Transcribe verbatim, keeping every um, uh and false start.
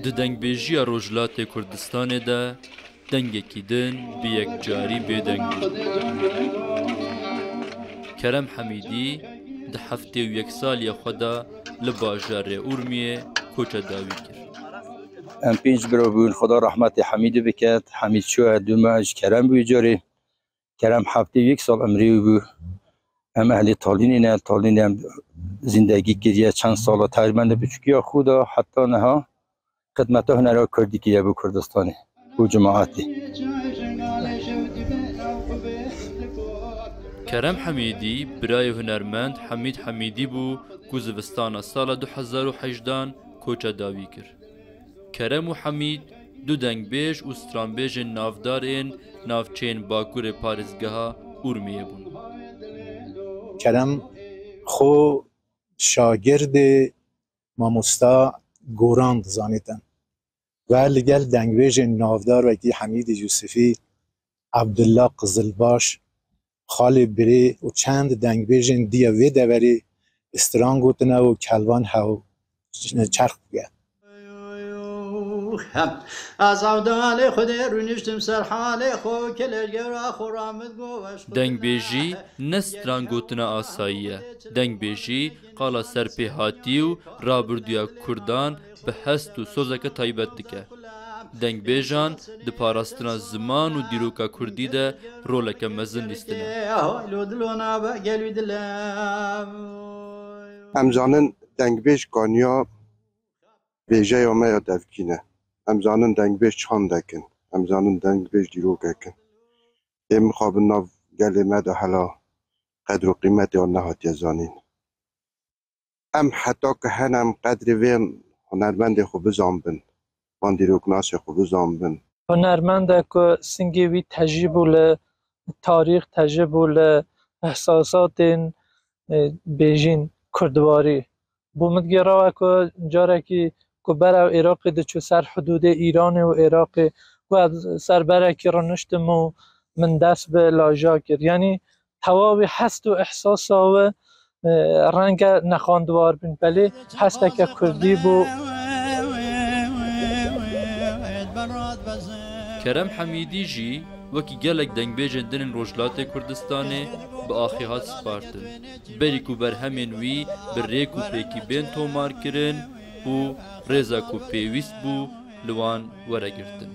Di dengbêjiya Rojhilatê Kurdistanê de dengekî din bi yekcarî bêdeng bû. Kerem Hemîdî di heftê û yek saliya xwe de li bajarê Urmiyê koça dawî kir. Em pênc bira bûn, Xweda rehmetê Hemîdî biket. Hemîd çû, her du me ji Kerem bû carê. Kerem heftê û yek sal emrê wî bû. Em ehlê Talînê ne, Talînê em zindegî kiriye çend sala, teqrîben li biçûkiya xwe de heta niha xidmeta hunera kurdî kiriye bo Kurdistanê û cemaetê. Kerem Hemîdî birayê hunermend Hemîd Hemîdî bû ku zivistana sala du hezar û hejdan koça dawî kir. Kerem û Hemîd du dengbêj û stranbêjên navdar ên navçeyên bakurê parêzgeha Urmiyê bûn. Kerem xwe şagirdê mamosta Goran dizanîtin. Ve li gel dengbêjên navdar wekî Hemîdî Yûsifî, Ebdullah Qizilbaş, Xalê Birê û çend dengbêjên diye wê deverê stran gotine û kelvan hew çerx bike. Ez evdalê Xwedê rûniştim ser halê xwe, kelej gewra xwe ramid go weş xwe. Dengbêjî ne stran gotina asayî ye. Dengbêjî qala serpêhatî û rabirdûya Kurdan bi hest û sozeke taybet dike. Dengbêjan di parastina ziman û dîroka kurdî de roleke mezin lîstine. Em zanin dengbêj kaniya vêjeya me ya devkî ne. Em zanin dengbêj çandek in. Em zanin dengbêj dîrokek in. Ê mixabin nav gelê me de hela qedr û qîmetê wan nehatiye zanîn. Em heta ku hene em qedrê vê hunermendê xwe bizanbin, van dîroknasê xwe bizanbin. Hunermendek ku singê wî tejî bû li tarîx, tejî bû li ehsasatên, e, bêjîn kurdwarî. Bo min digêra we ku carekî ku berev Iraqê diçû ser hidûdê Îranê û Iraqê, ku ez ser berekî rûniştim û min dest bi laja kir. Yanî tewawî hest û ihsasa we, e, renge nexwendwar bin, belê hesteke kurdî bû. Kerem Hemîdî jî wekî gelek dengbêjên din ên Rojhilatê Kurdistanê bi axê hat spartin. Berî ku berhemên wî bi rêk û pêkî bên tomarkirin û rêza ku pêwîst bû li wan were girtin.